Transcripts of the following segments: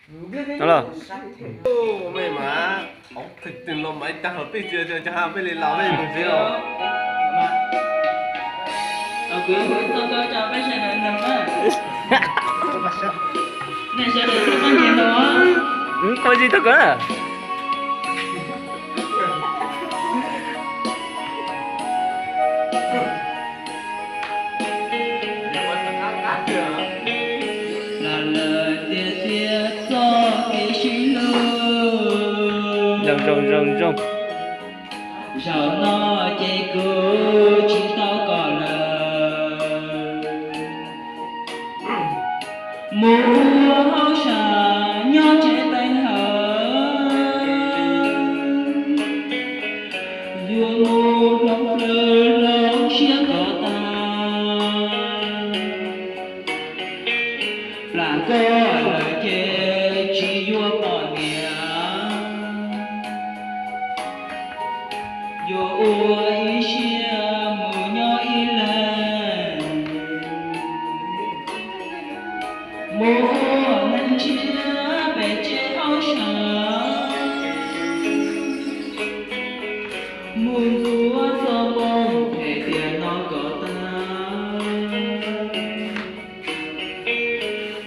Los, mej mas, thwm twg los mas ib tag los peb tsis, peb li laus peb mus ntxiv los. Kuv txog koj tso peb sawv daws nug na. Nej sawv daws txog koj nce ntua. Kuv tsis tau koj na. Lawv tias tias txoj kev sib hlub zoo zoo zoo zoo. Zaum no ces kuv tsis tau kom lawm. Mus ua hauj sam nyob tsev teev hawm, yuav mus hloov plawv hloov siab kom tag. Plam koj lawm ces tsis yuav poj niam, yuav ua ib siab mus nyob ib leeg, mus ua neeg tshiab pem tsev hauj sam, mus ntxuav txoj moo phem tiam no kom tag.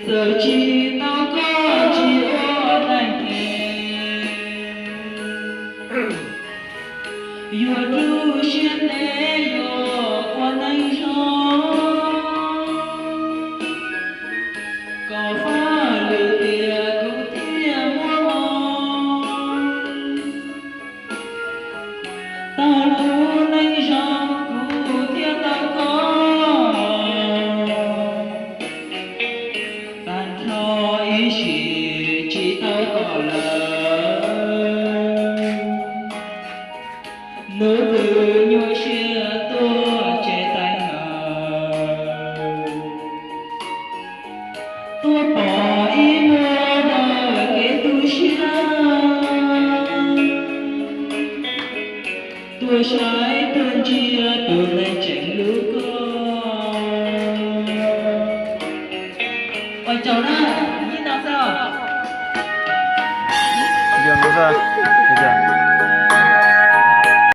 Txawm tsis tau koj tsis ua neeg phem, yuav rub siab ntev yuav ua neeg zoo, kom faj lwm tiam kuv thiaj muaj hmoo. Tau lub neej zoo kuv thiaj tau koj, tag nrho ib sim tsis tau koj lawm. Hnub twg nyuaj siab tuaj tsev teev hawm, tuaj pom ib muag dawm kev tu siab, tuaj saib tuaj ntsia tus neeg tseem hlub koj. Ua tsaug na, ib tau xwb.